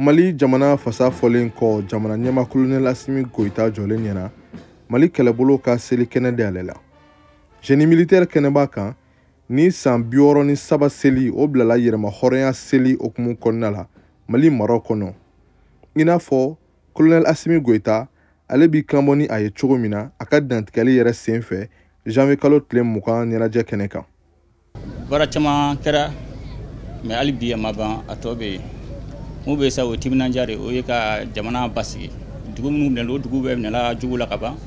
Mali jamana fasa fɔlen kɔ, jamana ɲɛmaa Colonel Assimi Goïta jɔlen ɲɛna Mali kɛlɛbolo ka seli kɛnɛ dayɛlɛ la. Génie militaire kɛnɛba kan ni san 63 seli o bilala yɛrɛma hɔrɔnya seli hukumu kɔnɔna la Mali mara kɔnɔ. I n'a fɔ Colonel Assimi Goïta ale b'i kanbɔ ni a ye cogo min na a ka dantigɛli yɛrɛ sen fɛ janvier kalo tile 20 ɲɛnajɛ kɛnɛ kan. Baara caman kɛra mais hali bi a ma ban, a tɔ bɛ yen. Mun bɛ sa o ye timinandiya de, o ye ka jamana basigi. Dugu minnu minɛna, o dugu bɛɛ minɛna jugu la ka ban.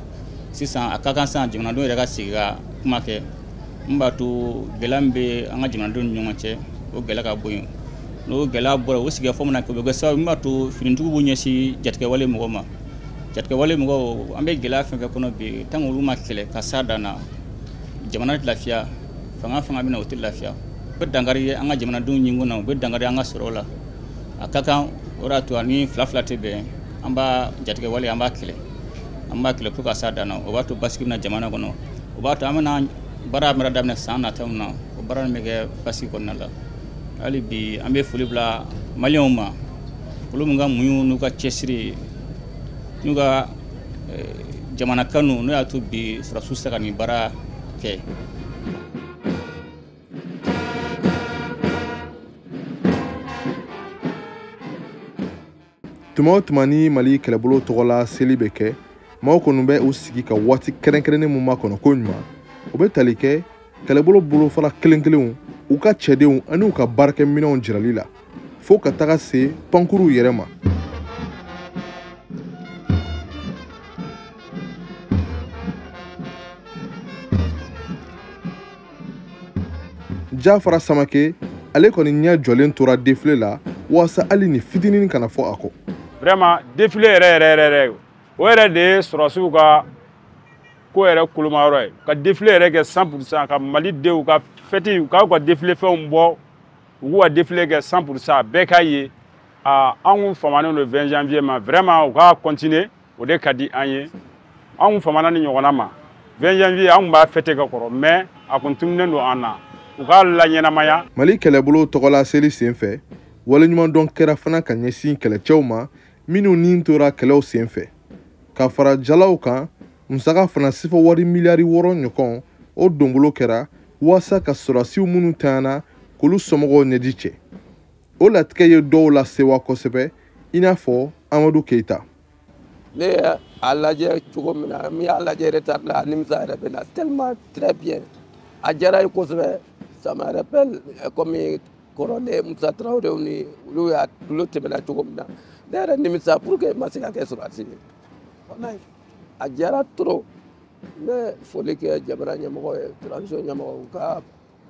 Sisan a ka kan sisan jamanadenw yɛrɛ ka sigi ka kuma kɛ mun b'a to gɛlɛya min bɛ an ka jamanadenw ni ɲɔgɔn cɛ, o gɛlɛya ka bɔ yen. N'o gɛlɛya bɔra, o sigikafɔ mana kɛ, o bɛ kɛ sababu min b'a to finitigiw b'u ɲɛsin jatigɛwale mɔgɔw ma. Jatigɛwale mɔgɔw, an bɛ gɛlɛya fɛn fɛn kɔnɔ bi, tant que olu ma kɛlɛ ka s'a dan na, jamana tɛ lafiya, fanga fanga bɛ na o tɛ lafiya. U bɛ dankari an ka jamanadenw ɲinko na, u bɛ dankari an ka sɔrɔ la. A ka kan o de y'a to ani fila fila tɛ bɛn, an b'a jatigɛwale, an b'a kɛlɛ, an b'a kɛlɛ fo ka s'a dan na. O b'a to basigi bɛ na jamana kɔnɔ, o b'a to an bɛna baara bɛna daminɛ san nataw na, o baara nin bɛ kɛ basigi kɔnɔna la. Hali bi an bɛ foli bila maliyɛnw ma, olu min ka muɲu n'u ka cɛsiri n'u ka jamana kanu, n'o y'a to bi sɔrɔdasiw sera ka nin baara kɛ. Tuma o tuma ni Mali kɛlɛbolo tɔgɔla seli bɛ kɛ, maaw kɔni bɛ u sigi ka waati kɛrɛnkɛrɛnnen mun makɔnɔ ko ɲuman, o bɛ tali kɛ kɛlɛbolo bolofara kelen kelenw, u ka cɛdenw ani u ka baarakɛminɛnw jirali la, fo ka taga se pankuruw yɛrɛ ma. Jafara Samake ale kɔni ɲɛ jɔlen tora défilé la walasa hali ni fitinin kana fɔ a kɔ. Vraiment défilé yɛrɛ yɛrɛ yɛrɛ yɛrɛ, o yɛrɛ de ye sɔrɔdasiw ka ko yɛrɛ kolomayɔrɔ ye. Ka défilé yɛrɛ kɛ 100%, ka Malidenw ka fête, u k'u ka défilé fɛnw bɔ, u k'u ka défilé kɛ 100%, bɛɛ k'a ye. Aa, an kun famanen don 20 janvier ma, vraiment u k'a continuer, o de ka di an ye. An kun famana ni ɲɔgɔnna ma. 20 janvier an kun b'a fête ka kɔrɔ, mais a kun tununnen don an na. U k'a laɲɛnamaya. Mali kɛlɛbolo tɔgɔla seli sen fɛ, waleɲumandɔn kɛra fana ka ɲɛsin kɛlɛcɛw ma minnu ni tora kɛlɛw sen fɛ. Ka fara jalaw kan, musaka fana sifa wari miliyari 6 ɲɔgɔn o donbolo kɛra walasa ka sɔrɔdasiw minnu tanyana k'olu somɔgɔw ɲɛji cɛ. O latigɛ ye dɔw lasewa kosɛbɛ, i n'a fɔ Amadu Keyita. Ne ye a lajɛ cogo min na, n y'a lajɛ retard la, nimisa yɛrɛ bɛ na tellement très bien. A diyara n ye kosɛbɛ. Ça me rappelle comme kɔrɔlen Musa Tarawelew ni olu y'a olu tɛmɛna cogo min na. Ne yɛrɛ nimisa pour que n ma se ka kɛ sɔrɔdasi ye. Walayi, a diyara trop. N bɛ foli kɛ jamana ɲɛmɔgɔ ye, transition ɲɛmɔgɔ, u ka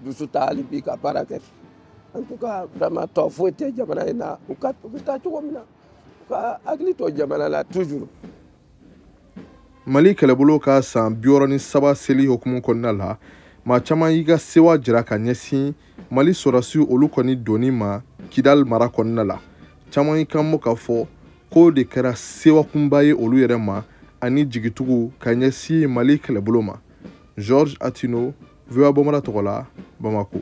dusu ta hali bi ka baara kɛ. En tout cas, vraiment tɔ foyi tɛ jamana in na. U ka u bɛ taa cogo min na, u ka hakili to jamana la toujours. Mali kɛlɛbolo ka san 63 seli hukumu kɔnɔna la, maa caman y'i ka sewa jira ka ɲɛsin Mali sɔrɔdasiw olu kɔni donni ma Kidal mara kɔnɔna la. Caman y'i kan bɔ k'a fɔ k'o de kɛra sewakunba ye olu yɛrɛ ma ani jigitugu ka ɲɛsin Mali kɛlɛbolo ma. Georges Attino, VOA Bambara tɔgɔ la, Bamako.